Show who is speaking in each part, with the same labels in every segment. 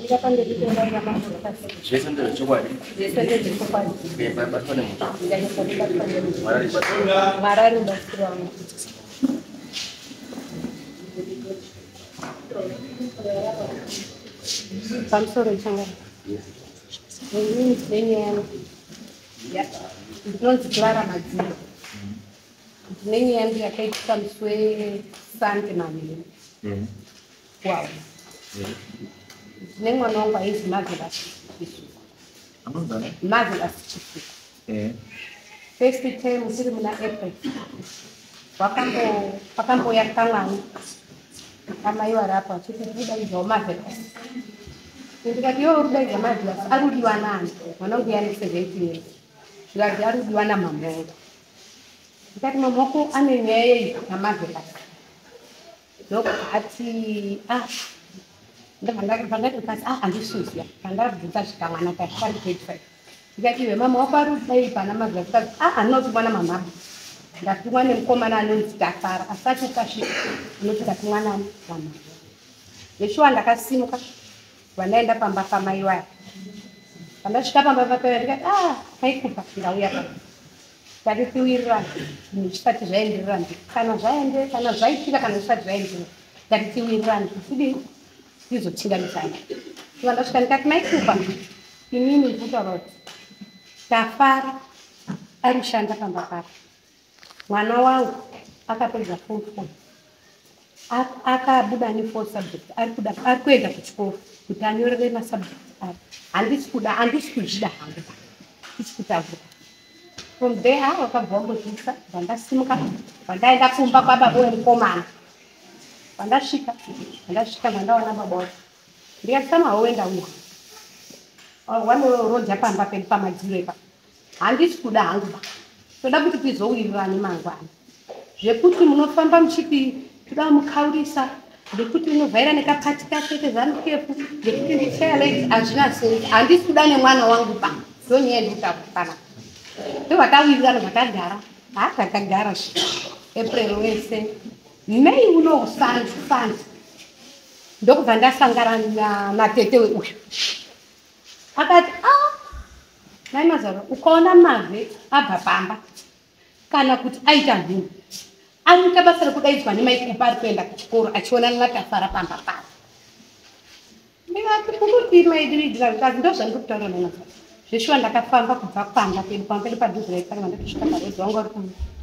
Speaker 1: Ndakamira pamberi pedare ramambo Mutasa.
Speaker 2: Zvese ndezvechokwadi.
Speaker 1: Zvese ndezvechokwadi.
Speaker 2: Uye pabatwa nemhosva.
Speaker 1: Ndikanyatsa kubatwa nemhosva.
Speaker 2: Mwari ari
Speaker 1: Mwari ari mubatsiri wangu. Pamusoro changana. Inini ndine nyaya yangu. Ndinonzi Clara Madziro. Ndine nyaya yangu yakaitika musi weSande manheru. Wow. Ndine mwana wangu ainzi Marvelous Chisuku.
Speaker 2: Anonzani?
Speaker 1: Marvelous Chisuku. First term tiri muna April. Wakambo pakambouya kamwana amai vari apo vachiti ndikudaidzawo Marvelous. Ndikati iwe uri kudaidza Marvelous ari kudiwa nani? Mwana wangu ane 17 years. Zvikanzi ari kudiwa namama wangu. Ndikati mama wako ane nyaya yei naMarvelous? Ndokubva ati ah ndabva ndati ah handisuziya. Pandabvunza svika mwana tasvika ndi grade 5. Ndikati iwe mama wako ari kudai pana Marvelous? Ndikati ah handina kutumwa namama. Ndatumwa nemukomana anonzi Tafara asati ukasvika unoti ndatumwa nani namama. Zveshuwa ndakasimuka vandaenda pamba pamai vaya. Pandasvika pamba papaya ndikati ah maikupa ndauya pano. Tati tiwirirane zvinhu zvisati zvaenderera mberi. Kana zvaende kana zvaitika kana zvisati zvaenderera. Ndati tiwirirane tidii tizochingamidzana. Saka ndasvika ndikati maikupa inini ndiri kutaura kuti Tafara ari kushanda pamba pako. Mwana wangu akapedza form 4. Akabuda ne4 subject ari kuda ari kuenda kuchikoro kuti anyorere masubject ake. Handisi kuda handisi kuzvida hangu. Tisi kutaura. From there wakabva wambozviisa vandasimuka vandaenda kumba kwababa wemukomana. Pandasvika pandasvika mandaona baba wacho. Ndikati samawo ndauya. Wanoroja pamba pedu pamadziro ipapo. Handisi kuda hangu ba. Toda kuti tizowirirane mangwana. Zvekuti munofamba muchiti toda mukaurisa ngekuti unovhaira nekapati kake keZANU PF ngekuti ndichair hazvina sense. Handisi kuda nemwana wangu ba. Ndonyaya ndikutaura panapa. Ndovatawirirana zvakagara. Ha takagara zve. April wese. May uno Sunday Sunday. Ndokubva ndasangana natete uyu. Akati ah mai Mazaro ukaona Mavhe abva pamba kana kuti aita nhumbu anoita basa rekudaidzwa nemaikupa ari kuenda kuchikoro achionana naTafara pamba pavo. Ndikati kukudii maidiridzira zvikanzi ndozvandiri kutaura mai Mazaro. Zveshuwa ndakafamba kubva pamba pedu pamba pedu padhuze raipanga ndatosvika parodhi wangu vari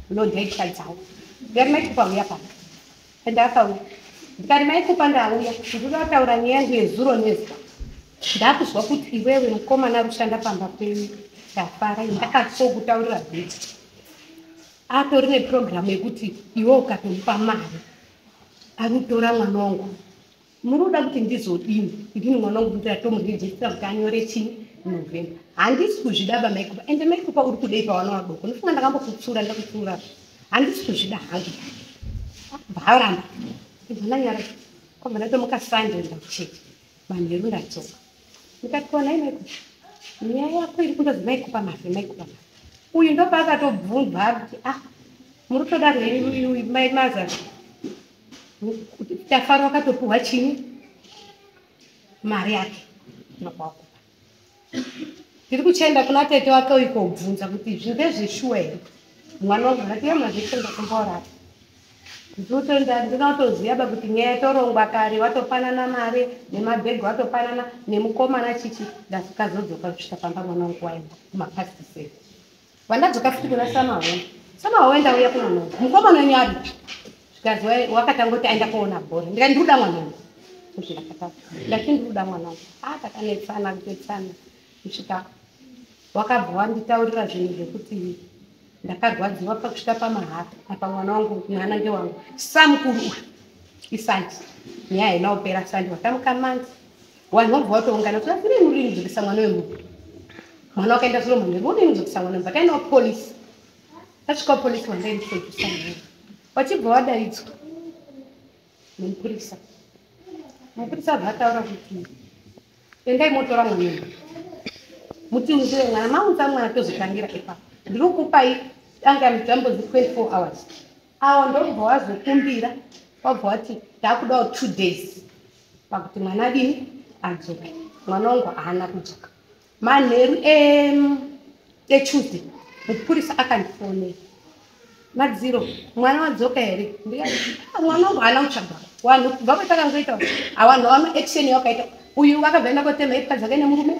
Speaker 1: kulodha dzavo. Ndikati maikupa uya pano. Ende akauya. Ndikati maikupa ndauya ndinoda kutaura nyaya yangu yezuro nezuva. Ndakuzwa kuti iwewe mukomana ari kushanda pamba penyu Tafara ndakasokutaurira bhiti. Atori nepurogiramu yekuti iwe ukatomupa mari ari kutora mwana wangu. Muri kuda kuti ndizodini? Ndini mwana wangu ndatomurejistira kuti anyore chii November. Handisi kuzvida ba maikupa. Ende maikupa uri kudei pavana vadoko? Ndofunga ndakambokutsura ndakutsura. Handisi kuzvida hangu. Bvaramba. Ndibva ndanyara. Kwabva ndatomuka Sunday ndakuchechi. Manheru ndadzoka. Ndikati kona maikupa. Nyaya yako iri kundozi maikupa mavhe maikupa mavhe. Uyu ndopaakatobvunzwa kuti ah muri kutoda henyu mai Mazaro. Tafara wakatopuhwa chini mari yake nokwakupa. Ndiri kuchienda kuna tete wake uyu kobvunza kuti izvi ndezveshuwa here. Mwana wangu akati yama zvekuenda kumborapa. Ndinotoziva ba kuti nyaya yatorongwa kare watopanana mari nemabhegi watopanana nemukomana chichi ndakazodzoka kusvika pamba mwana wangu waenda kumapast 7. Vandadzoka futi kuna Samaho. Samaho ndauya kuna mwana. Mukomana wenyu ari. Zvikanzi wakatangoti aenda koona bhora. Ndikati ndikuda mwana wangu. Ndakataura. Ndati ndikuda mwana wangu. Ah takanetsana kunetsana kusvika wakabva wanditaurira zvinhu zvekuti ndakarwadziwa pakusvika pamahara apa mwana wangu mwana ndewangu samukuru uyu isandi nyaya haina kupera sandi wakamuka mandi vanhu vabva vatoungana kuti kudini uri kudzokesa mwana wemunhu mwana wakaenda zuro manheru udini kudzokesa mwana wemunhu vakaendawo polisi tasvika polisi wandaintrodusa mwana wachibva wadaidzwa nemupurisa mupurisa abva ataura kuti endai motora mwana uyu mutiunzire mwana maunza mwana tozotangira ipapo ndiri kukupai anga mutambozi 24 hours awo ndobva wazokumbira wabva wati ndakudawo 2 days pakuti mwana adini adzoke. Mwana wangu haana kudzoka. Manheru eTuesday mupurisa akandifonera, "Madziro, mwana wadzoka here?" Ndikati, "Ah, mwana wangu haana kutsvagwa." Vanhu kubva kwatakangoita, vanhu vano action yawakaita, uyu vakabva enda kotema ipwa dzake nemurume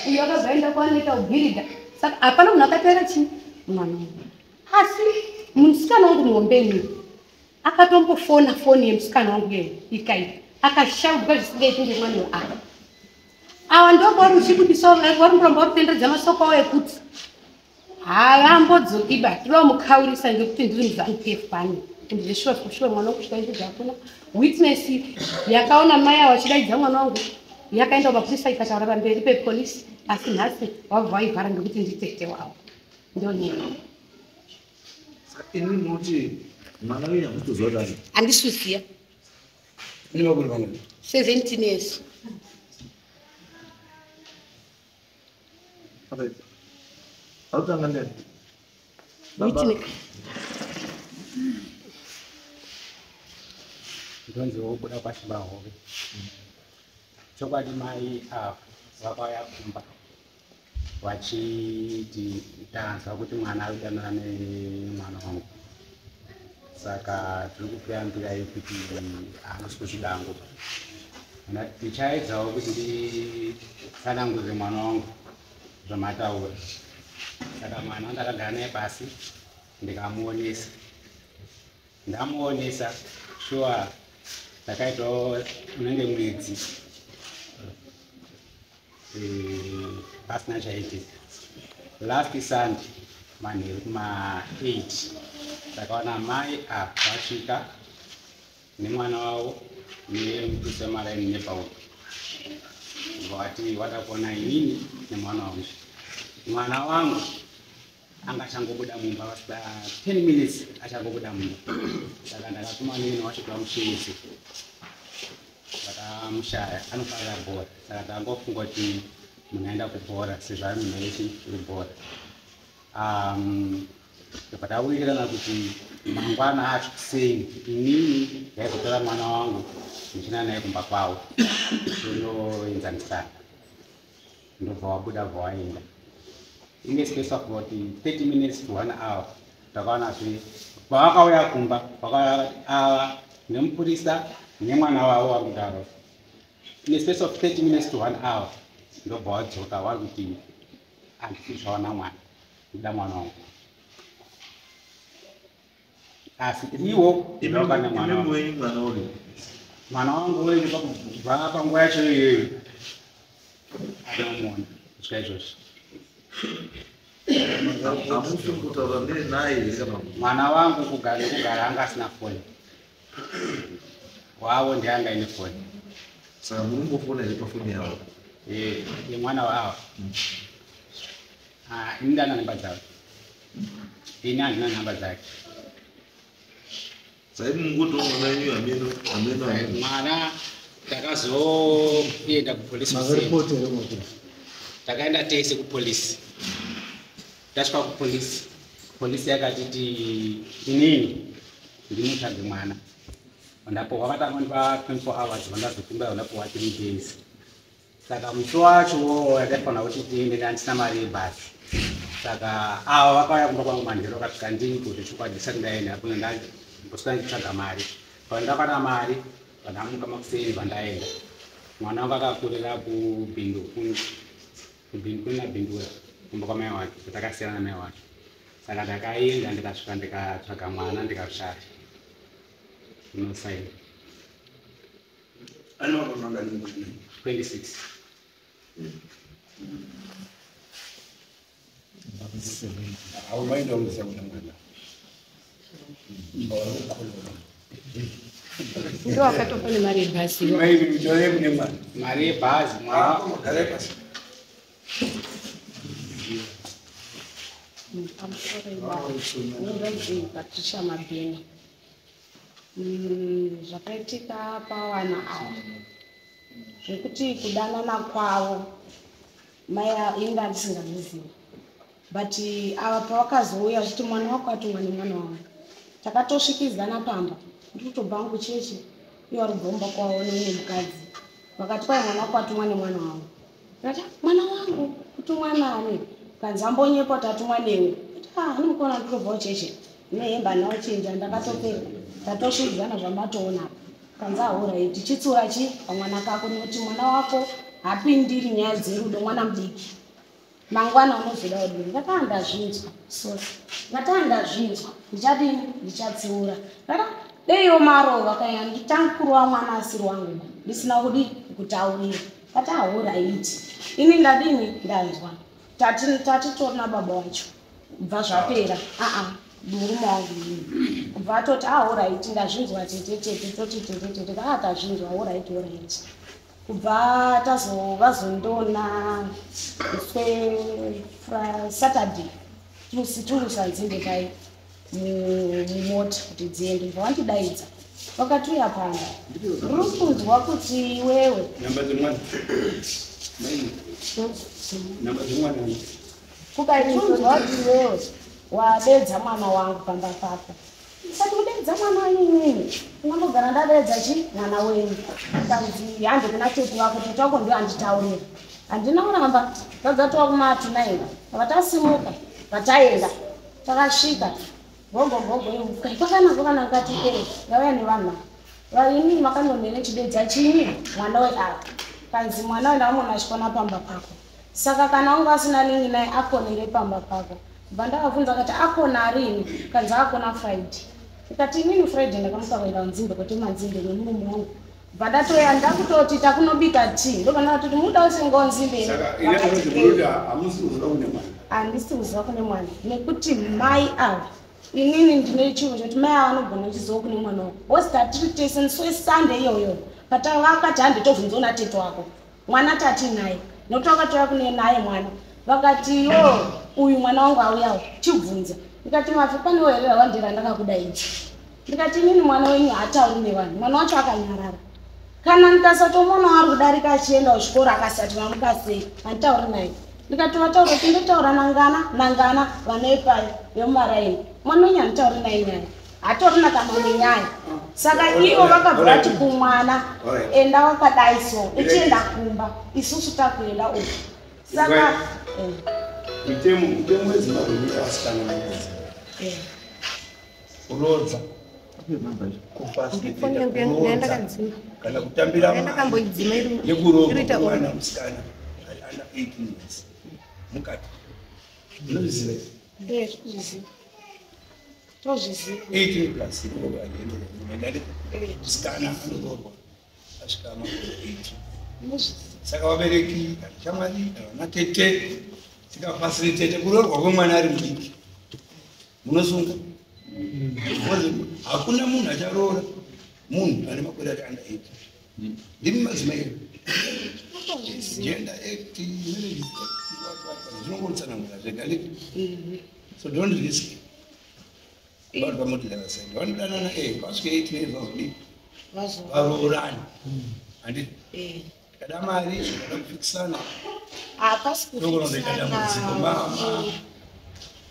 Speaker 1: uyu, akabva enda kwanoita kubhiridha. Saka hapana munhu akateera chii mwana wangu. Asi musikana wangu muhombe inini akatombofona foni yemusikana wangu yeye ikaita, akashaudwa zvisingaiti ngemwana uyu. Aka ava ndopauri uchibudisa, vari kuramba vari kutenderedza masoko avo ekuti haambodzoki ba. Tinomukaurisa ngekuti ndiri muZANU PF pano. Ndizveshuwa kushuwa mwana wangu kusvika izvozvo hakuna witness yakaona mai avo achidaidza mwana wangu, yakaenda kumapurisa ikataura pamberi pepolisi. Asi nhasi wabva waivhara ngekuti nditete wavo. Ndonyaya.
Speaker 2: Saka ini munoti mwana wenyu hamutoziva kuti ari
Speaker 1: Handisuziya.
Speaker 3: Ine makore mangani?
Speaker 1: 17 years.
Speaker 2: Alright. Arikutanga ndani? Baba.
Speaker 1: Witness.
Speaker 4: Ndonzi wobuda kwaChibahove. Chokwadi mai ava vakauya kumba vachiti tanzwa kuti mwana ari kudanana nemwana wangu, saka tiri kukuyambirai kuti hamusi kuzvidango. Ndichaedzawo kuti nditsanangurire mwana wangu zvamataura. Saka mwana ndakagara naye pasi, ndikamuonesa. Ndamuonesa, shuwa ndakaitawo unenge mwedzi pasina chaitika. Last Sunday manheru kuma-8 takaona mai ava vasvika nemwana wavo nemupurisa wemaraini nepauto, vati wada kuona inini nemwana wangu. Mwana wangu anga achangobuda mumba, vasvika 10 minutes achangobuda mumba. Saka ndakatuma nini wacho vamushevese, vakamushaya. Anofarira bhora, saka tangofunga kuti munhu aenda kubhora sezvo ari munhu wechi webhora. Ndobva tawirirana kuti mangwana acho kuseni inini ndaizotora mwana wangu ndichienda naye kumba kwavo tonoenzanisana. Ndobva wabuda, bva waenda. In the space of about 30 minutes to one hour takaonazve pavakauya kumba, vakauya ava nemupurisa nemwana wavo wakudaro. In a space of 30 minutes to one hour ndobva wadzoka vari kuti handisi kuchaona mwana, ndoda mwana wangu. Asi iwo ndakana mwana
Speaker 2: Imi
Speaker 4: wangu.
Speaker 2: wenyu mwana uri
Speaker 4: Mwana wangu weyu kubva panguva yacho iyoyo anamuona kusvika izvozvi.
Speaker 2: Hamusi kutaura naye here kana
Speaker 4: Mwana wangu kugara nekugara anga asina foni, wavo ndiye anga aine foni.
Speaker 2: Saka muri kumbofona here pafoni yavo?
Speaker 4: Yemwana wavo? Ah, ini ndana namba dzavo, ini handina namba dzake.
Speaker 2: Saka imi mungotiwo mwana wenyu hameno, hameno, hameno.
Speaker 4: Mwana takazoenda kupolisi kuseni.
Speaker 3: Makaripoti here kumapurisa?
Speaker 4: Takaenda tese kupolisi. Tasvika kupolisi, polisi yakatiti inini ndinotsvage mwana. Ndapo vakatanga kundipa 24 hours, vandazokumba ndapuwa 3 days. Saka musi wacho wowo yataifanira kuti tiende, ndandisina mari yebhasi. Saka ava vakauya kumba kwangu manheru, vakasvika ndini kuti chokwadi ndisati ndaenda kune ndambosvika ndichitsvaga mari. Pandakwana mari, vandamuka makuseni, vandaenda. Mwana wangu akakurira kuBindu, kuna Bindura, kumba kwamai wake, takasiyana namai wake. Saka ndakaenda, ndikasvika, ndikatsvaga mwana, ndikashaya unosaina.
Speaker 3: Ane makore mangani mwana?
Speaker 4: 26.
Speaker 3: Awumayinda umzisa kuna mwana. Awukhuluma.
Speaker 1: Ndo akatopa nemari yebhasi.
Speaker 3: Mai mutore kune mwana.
Speaker 4: Mari yebhazi mwana.
Speaker 3: Gare pasi.
Speaker 1: Pamusoro, Patricia Mabheni. Zvakaitika pavana ava zvekuti kudanana kwavo, mai inga ndisingazvizivi, but ava pavakazouya zviti mwana wako atumwa nemwana wangu, takatosvikidzana pamba. Ndikutobva hangu chechi, ivo vari kubva kumba kwavo neumwe mukadzi. Vakati kwai mwana wako atumwa nemwana wangu.
Speaker 5: Ndati mwana wangu kutumwa nani? Kanzi ambonyepa tatumwa newe. Ah, nimukona ndikubva cheche. Nehemba naochinja ndakatopfeka. Tatosvidzana zvamatoona apa. Kanzi ahora tichitsura chi pamwana kako nekuti mwana wako hapindiri nyaya dzerudo mwana mudiki. Mangwana unozoda kudini? Ndati ndazvinzwa. Sorry. Ndati ndazvinzwa. Ndichadini? Ndichatsiura. Ndati deiwo marova kaya nditankurwa mwana asiri wangu. Ndisina kudi kutaurira. Ndati ahora iti. Ini ndadini? Ndanzwa. Tati torina baba wacho. Kubva zvapera. Murume wangu inini. Kubva atoti ahoraiti ndazvinzwa tete tete toti tete tete tazvinzwa horaiti horaiti. Kubva vazondoona Saturday tirusa nzinde kai mumota kuti dziende. Bva vandidaidza vakati uya pano ndiri kunzwa kuti iwewe
Speaker 3: Namba dzemwana. Namba dzemwana.
Speaker 5: kukaitunzwa kuti iwewe wadedza mwana wangu pamba pako. Ndikati kudedza mwana wenyu inini unongogara ndadedza chi mwana wenyu. Kanzi hande kuna tete wako, tete wako ndiyo anditaurira. Handina kuramba, tadzatova kumatu 9 vatasimuka vataenda takasvika gogo gogo kwakanaka kwakanaka kati ndauya nevanhu ava inini makandonene chidedza chinyi mwana weava. Kanzi mwana we ndamuona achikona pamba pako. Saka kana unga asina nini naye akonere pamba pako. Bva ndakabvunza kati akona rini? Kanzi akona Friday. Ndikati inini Friday ndakamuka kuenda kunzimbe kutema nzimbe nemurume wangu. Bva ndatoya ndakutoti takunobika tea. Ndobva ndakatoti muda usingawo nzimbe.
Speaker 3: Saka ine kuti hamusi kuziva kune mwana.
Speaker 5: Handisi kuziva kune mwana nekuti mai ava inini ndine chivo chekuti mai ava vanogona kuchiziva kune mwana wako. Hosi tiri tese musi weSunday iyoyo patavakati hande tobvunzawo natete wako. Mwana tati naye nekuti vakatouya kune naye mwana vakati yo uyu mwana wangu auyawo chibvunza. Ndikati mafi panewo here rawandira ndakakudaidza. Ndikati inini mwana wenyu haatauri nevanhu, mwana wacho akanyarara. Kana ndikasatomuona ari kudarika achienda kuchikoro akasati vamuka sei handitauri naye. Ndikati vataura kuti ndotaura nangana nangana vanoipai vemumaraini. Mwana wenyu handitauri naye nyaya, hatorina kana nenyaya. Saka ivo vakabva vati kumwana enda wakadai so ichienda kumba isusu takuenda uku. Saka
Speaker 3: mutemo weZimbabwe unovasikana vakadzi. Kurodza, kufacilitate kurodza kana kutambira mari yekuroorwa mwana musikana ari under 18 years mukati. Munozviziva?
Speaker 5: Tozviziva.
Speaker 3: 18 plus musikana anoroorwa asvika makore 18. Saka vabereki kana shamwari kana vanatete tikafacilitate kuroorwa kwemwana ari mudiki munosunga. Hakuna munhu acharoora munhu ane makore ari under 18. Ndimi madzimai edu. Gender Act, Marriage Act, zvinongotsanangura zvega. So don't risk. Vanhu vamodhilana sei? Vanodanana vasvike 18 years vazodii? Varoorani. Handiti? Tikada mari, tikada kufikisana.
Speaker 5: Hapasi
Speaker 3: Ndokunozoita dambudziko mama.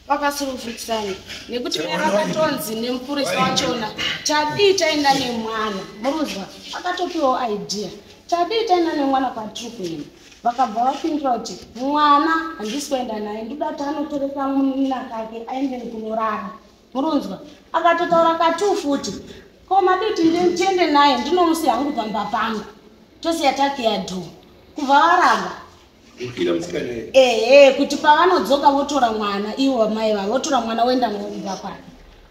Speaker 5: Papasiri kufikisana nekuti vakatonzi nemupurisa wachona tadii taenda nemwana muruzwa akatopiwawo idea tadii taenda nemwana kwatiri kuenda. Vakabva vapindura kuti mwana handisi kuenda naye ndoda kuti anotoresa munina kake aende kunorara. Murunzwa akatotaura katuu futi ko madii tiende naye ndinomusiya hangu pamba pangu tosiya takiya dhoo. Kubva varamba kuti pavanodzoka votora mwana ivo mai vavo votora mwana voenda naye kwake.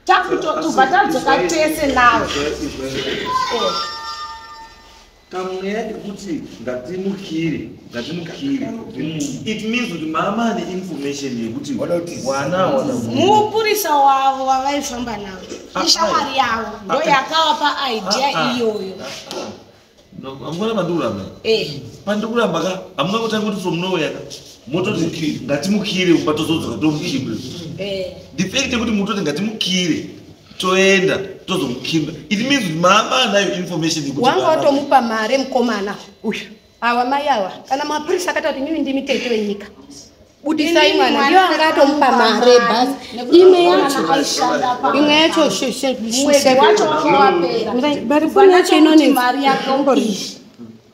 Speaker 5: Takutobva tadzoka tese navo.
Speaker 2: Kamweya kekuti ngatimukire ngatimukire it means kuti mama ane information yekuti wana wana
Speaker 5: mupurisa wavo wavaifamba navo ishamwari yavo ndo yakavapa idea iyoyo.
Speaker 2: Hamuna pandikuramba pandikuramba ka hamungangotanga kuti from nowhere ka mototi ngatimukire kumba tozodzoka tomukimba. The fact yekuti mutoti ngatimukire toenda tozomukimba it means kuti mama anayo information yekuti
Speaker 1: wanga watomupa mari mukomana uyu awa mai awa kana mapurisa akati kuti mimi ndimi tete wenyika budisai mwana ndiyo anga atomupa mari basi. Imwe yacho
Speaker 5: mwedzi wacho wanga wapera
Speaker 1: bari foni yacho inonetsa
Speaker 5: mari yake iyi.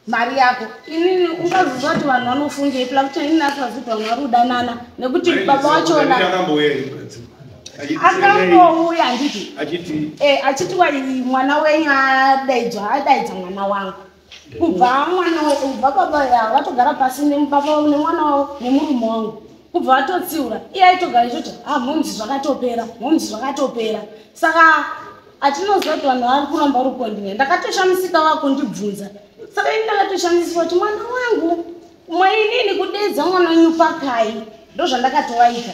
Speaker 5: Mari yako inini ungaziva kuti vanhu vanofungei pla kuti inini asingazivi kuti vanhu vari kudanana nekuti baba wachona akambouya handiti achiti mwana wenyu adaidzwa adaidza mwana wangu kubva mwana kubva baba vatogara pasi nebaba nemwana wavo nemurume wangu kubva vatotsiura iye aitogara ichoti a mhomzi zvakatopera mhomzi zvakatopera saka atinoziva kuti vanhu vari kuramba uri kondine ndakatoshamisika vakundibvunza saka ini ndakatoshamisika kuti mwana wangu mwainini kudeedza mwana wenyu pakai ndozvandakatovaita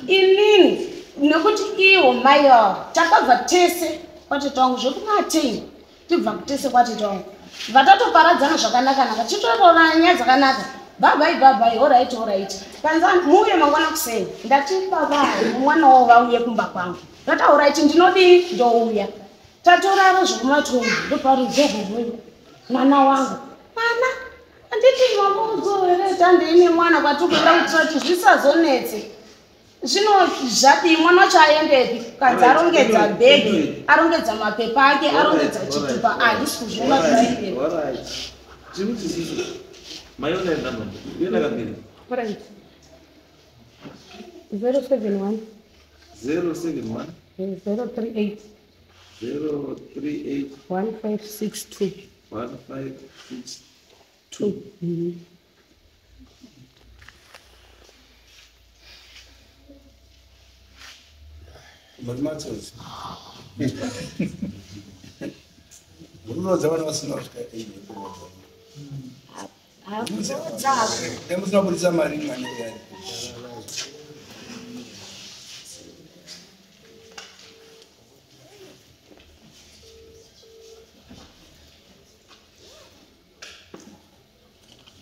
Speaker 5: inini nekuti iwo mai vavo takabva tese kwatete wangu zvekumatei tibva tese kwatete wangu vatatoparadzana zvakanaka-naka titotaura nyaya dzakanaka bhabhai bhabhai horaiti horaiti kanza muuye mangwana kuseni ndati baba mwana wavo vauye kumba kwangu ndati horaiti ndinodii ndouya tatorara zvekumatongo ndoparugogogoyo mwana wangu mwana handiti mamuzoere tandeine mwana kwatikuenda kuitira kuti zvisazonetse zvino zvadii mwana wacho aendepi kanzi arongedza bhegi arongedza mapepa ake arongedza chitupa handisi kuzviona kuti
Speaker 2: aendepi.
Speaker 1: Right. 071
Speaker 2: 071
Speaker 1: 038
Speaker 2: 038
Speaker 1: 1562
Speaker 2: 1562.
Speaker 3: Muri matsotsi. Munorodza vana vasina kusvika age yekuroodza. Dai musina kubudisa mari mwana uyani.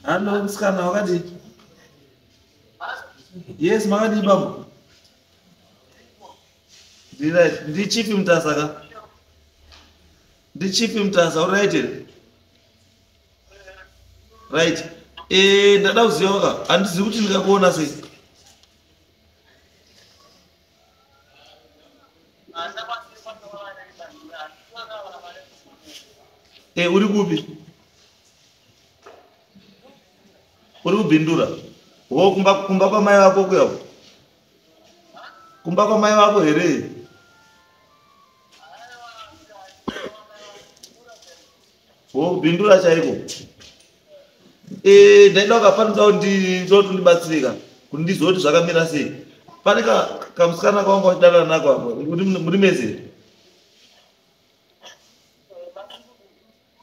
Speaker 2: Hallo musikana wakadii? Yes, makadii bambo? Ndiright, ndichief Mutasa ka? Ndichief Mutasa, uri right here? Right. Ndada kuziva ka, handizivi kuti ndingakuona sei. Uri kupi? Uri kubhindura? Wo kumba kwamai vako kuya? Kumba kwamai vako here? Wo kubhindura chaiko? Ndaida kukafanira kuti ndibatsirika kuti ndizive kuti zvakamira sei. Pane kamusikana kawanga uchidanana nako apo, muri mese?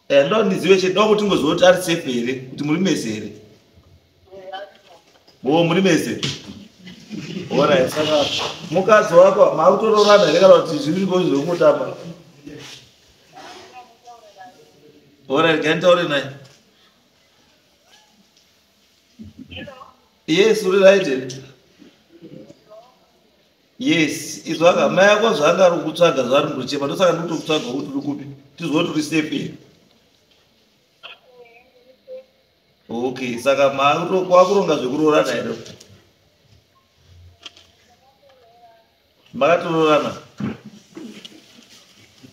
Speaker 2: Ndoda ndizive chete, ndoda kuti tingoziva kuti ari safe here, kuti muri mese here? Wo muri mese? Alright, saka mukadzi wako makutororana here kana kuti zviriko zvekungotamba? Alright, nganditaure naye. Yes, uri right here? Yes, izwaka mai ako zvanga ari kutsvaga zvaari kundochema ndosaka ndikutokutsvaga kuti uri kupi tizwe kuti uri safe here. Okay, saka kwakuronga zvekuroorana here? Makatoroorana?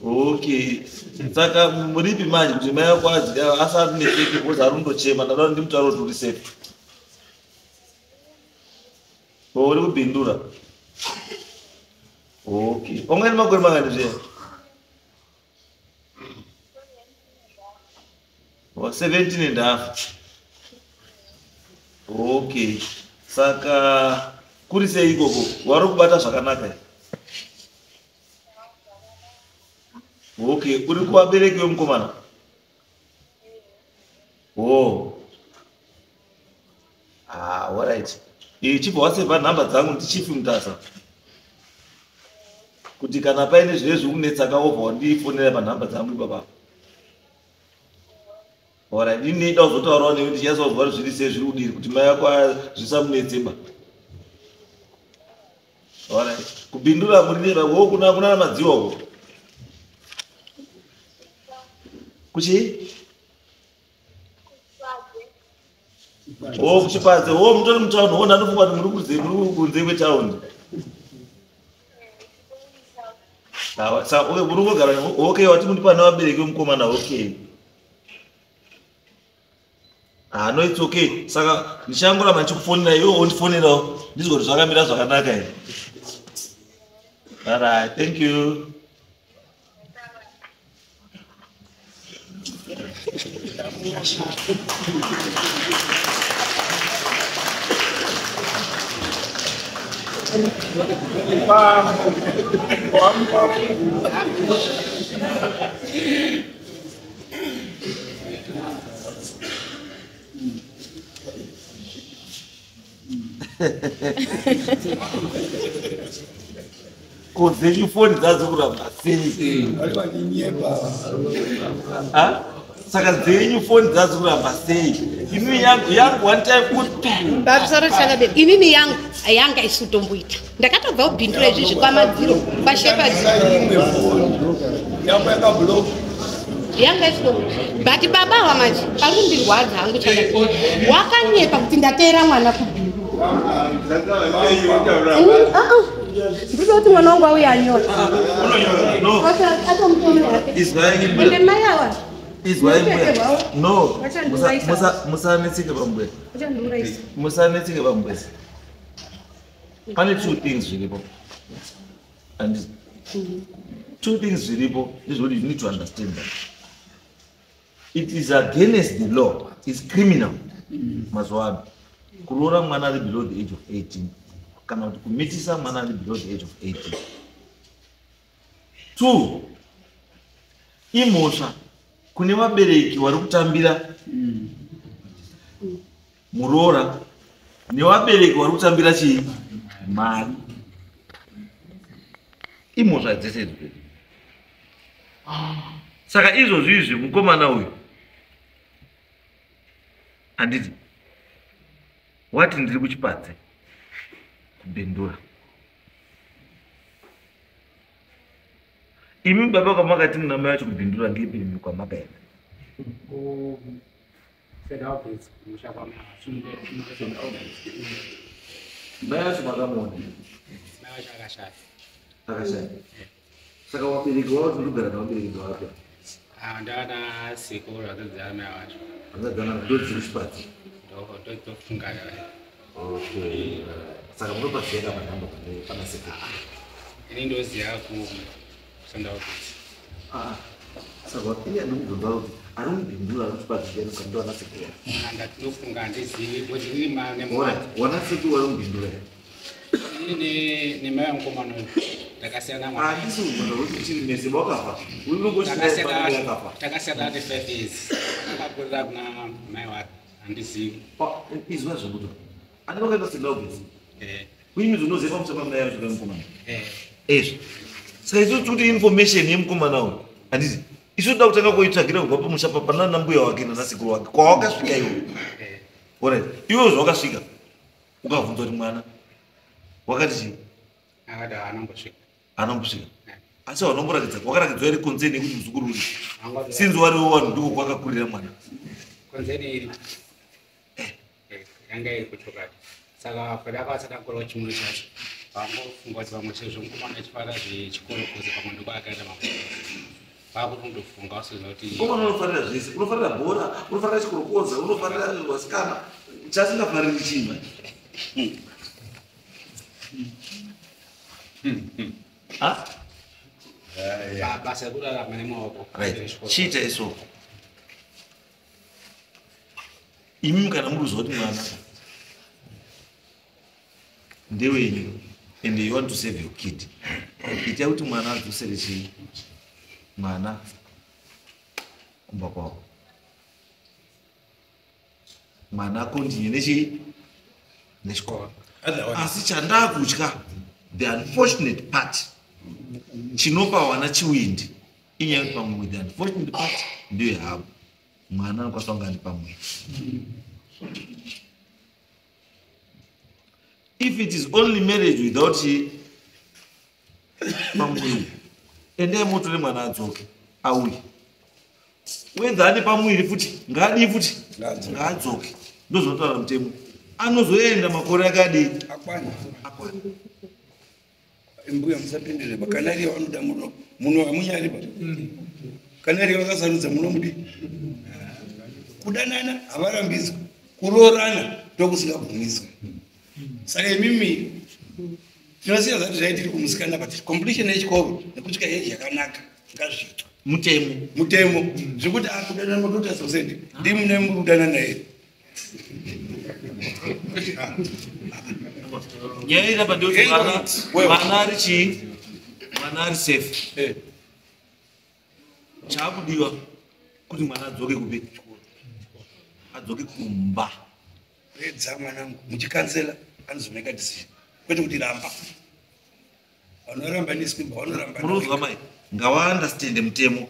Speaker 2: Okay, saka muripi manje kuti mai ako asati neseke because ari kundochema ndada kuti ndimutaure kuti uri safe. Uri kubhindura? Okay, wanga makore mangani zviya? 17 and a half. Okay, saka kuri sei ikoko? Wari kubata zvakanaka here? Okay, uri kuvabereki vemukomana? Oh. Ah, alright. Chibva wasevha nhamba dzangu ndichief Mutasa. Kuti kana paine zviro zvikunetsa kaobva wandifonera panhamba dzangu ipapa. Alright, ini ndinoda kuzotaurawo newe ndichinyatsa kuzwa kuti zviri sei zviri kudini kuti mai ako zvisamunetseba. Alright, kubhindura muri neva wo kuna kuna madziwa uko. Kuchi? Oh, kuchipadze. Oh, mutori mutauni. Oh, ndanofunga kuti muri kunze, muri kunze kwetaundi. Awa, sa okay, muri kugara. Okay, wati mundipa nevabereki vemukomana. Okay. Ah, no, it's okay. Saka ndichangoramba ndichikufonera iwe wondifonerawo ndizwe kuti zvakamira zvakanaka here. Alright, thank you. Ko dzenyu foni dzadzikuramba sei? Saka dzenyu foni dzadzikuramba sei? Inini yangu one time kuti
Speaker 1: pamusoro chakadini inini yangu yanga isutomboita ndakatobva kubhindura izvi zvikwamadziro kwashepherd yanga isutomboita but baba wa manje pakundirwadza hangu chakadini wakanyepa kuti ndateera mwana kubhindura. Ndinoda kuti mwana wangu auye anyora. Ende mai awa
Speaker 2: Izwai mbuya. No, musanetseke pambuya. Musanetseke pambuya. Pane two things zviripo. And two things zviripo ndezvekuti you need to understand that. It is against the law. It's criminal. Mazuva ano. Kuroora mwana ari below the age of 18. Kana kuti kumitisa mwana ari below the age of 18. Two, imhosva kune vabereki vari kutambira muroora nevabereki vari kutambira chii mari. Imhosva dzese idzi. Saka izvozvi izvi mukomana uyu handiti wati ndiri kuchipadze kubhindura. Imi baba kwamakati muna mai vacho kubhindura ngepi imi kwamakaenda? Mai vacho makamuona?
Speaker 4: Mai vacho akashaya.
Speaker 2: Akashaya. Saka vabereki vavo tinogara navabereki ndevapi?
Speaker 4: Ndana sekuru vakadzana mai vacho.
Speaker 2: Vakadzana ndodziri kuchipadze.
Speaker 4: Ndofunga.
Speaker 2: Okay. Saka munopaziva panhamba pana sekuru?
Speaker 4: Ini ndoziva ku Sandalwood.
Speaker 2: Saka ini andikubvunza kuti ari mubhindura ari kuchipadze ndiani kana wana sekuru?
Speaker 4: Ndinofunga handizivi because inini
Speaker 2: Wana sekuru vari mubhindura here?
Speaker 4: Inini nemai vamukomana uyu ndakasiyana mwana.
Speaker 2: Handisi kubvunza kuti chiri mese wakafa. Uri
Speaker 4: Takasiyana ati 5 years. Akakurira kuna mai wake handizivi.
Speaker 2: Izwa zvekuti ani vakaenda Sandalwood. Kuimi unoziva pamusoro pamai vacho vemukomana? Ezvo. Saka isusu tikuti information yemukomana uyu handiti isu toda kutanga kuitsvagira kubva pamusha panana mbuya wake nanasekuru wake kwawakasvika iwe. Alright, iwe zvawakasvika ukabvunza kuti mwana wakati chii?
Speaker 4: Akati haana kumbosvika.
Speaker 2: Haana kumbosvika. Asi wakarambidzwa wakaratidzwa here concern yekuti muzukuru uri sinzi wariwo vanhu ndiko kwakakurira mwana.
Speaker 4: Concern iri yanga iri kuchokwadi. Saka padakasada kukurawo chimwe chacho vangofunga kuti vamwe sezvo mukomana achifarira zvechikoro kuzi pamwe ndiko akaita mamwe vakutondofunga usiziva kuti
Speaker 2: mukomana unofarira zvese, unofarira bhora, unofarira chikorokoza, unofarira vasikana, chasingafariri chii manje?
Speaker 4: Basa rekurarama nemaoko.
Speaker 2: Right, chiita iso imi kana muri kuziva kuti mwana ndewenyu and you want to save your kid, itai kuti mwana adzosere chii mwana kumba kwavo, mwana akontinye nechii nechikoro. Asi chandakutya, the unfortunate part chinopa wana chiwindi inyaya yekuti pamwe the unfortunate part ndiyo yehabo mwana anokwanisa kunge ane pamwe. If it is only marriage without pamuviri, endai mutore mwana adzoke auye. Wedza ane pamuviri futi ngaadii futi ngaadzoke, ndozvinotaura mutemo. Anozoenda makore akadii
Speaker 3: akwana.
Speaker 2: Akwana.
Speaker 3: Mbuya musapindire ba kana ari vanoda muno muno hamunyari ba kana ari vakasarudza muno mudi. Kudanana havarambidzwi, kuroorana ndokusingabvumidzwi. Saka imimi tinosiya zati zvaitiri kumusikana, but completion yechikoro nekusvika age yakanaka ngazviitwe.
Speaker 2: Mutemo.
Speaker 3: Mutemo zvekuti akudanana motota sosendi ndimune muri kudanana here?
Speaker 2: Nyaya iri apa ndeyekuti mwana ari chii, mwana ari safe. Chaakudiwa kuti mwana adzoke kupi? Adzoke kumba.
Speaker 3: Pedza mwanangu, muchikansela anozomeka decision, kwete kuti ramba. Vanoramba nesimba vanoramba.
Speaker 2: Munozwa mai, ngavaundastande mutemo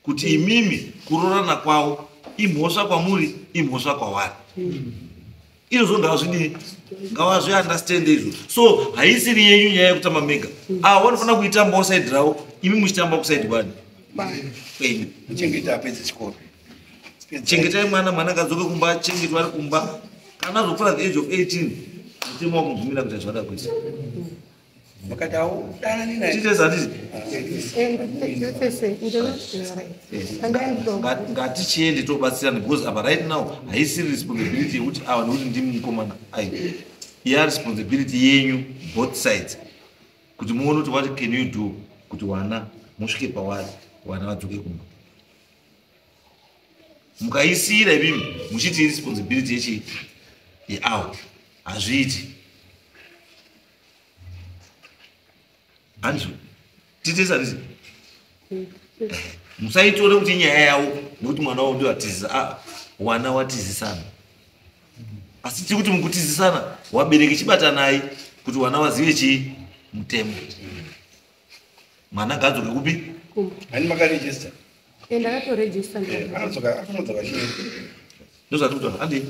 Speaker 2: kuti imimi kuroorana kwavo imhosva kwamuri, imhosva kwavari. Izvozvo ngavazvidii, ngavazviundastande izvo. So haisiri yenyu nyaya yekutamba mega. Ava vanofanira kuitambawo side ravo, imi muchitamba kuside kwani kwenyu.
Speaker 3: Muchengeta apedze chikoro.
Speaker 2: Chengetai mwana, mwana akadzoke kumba, achengetwa ari kumba. Kana azopfuura the age of 18, mutemo wakumubvumira kuita zvaada kuita.
Speaker 3: Makati audanani naye.
Speaker 2: Titese handiti? Ngatichiende tobatsirana, because apa right now haisiri responsibility yekuti ava nekuti ndimi mukomana, ai iya responsibility yenyu both sides, kuti muone kuti what can you do kuti wana musvike pavari, wana vadzoke kumba. Mukaisiyira imimi muchiti responsibility yechi yeawo, hazviiti. Handizvo titese handiti? Musaitore kuti inyaya yavo nekuti mwana wavo ndiwo atizisa. Aa, wana watizisana, asi tiri kuti mukutizisana wabereki chibatanai kuti wana wazive chii mutemo. Mwana ngaadzoke kupi?
Speaker 3: Hani makarejista?
Speaker 1: Ndakatorejista.
Speaker 3: Anodzoka, anodzoka chii?
Speaker 2: Ndozvatiri kutaura handi.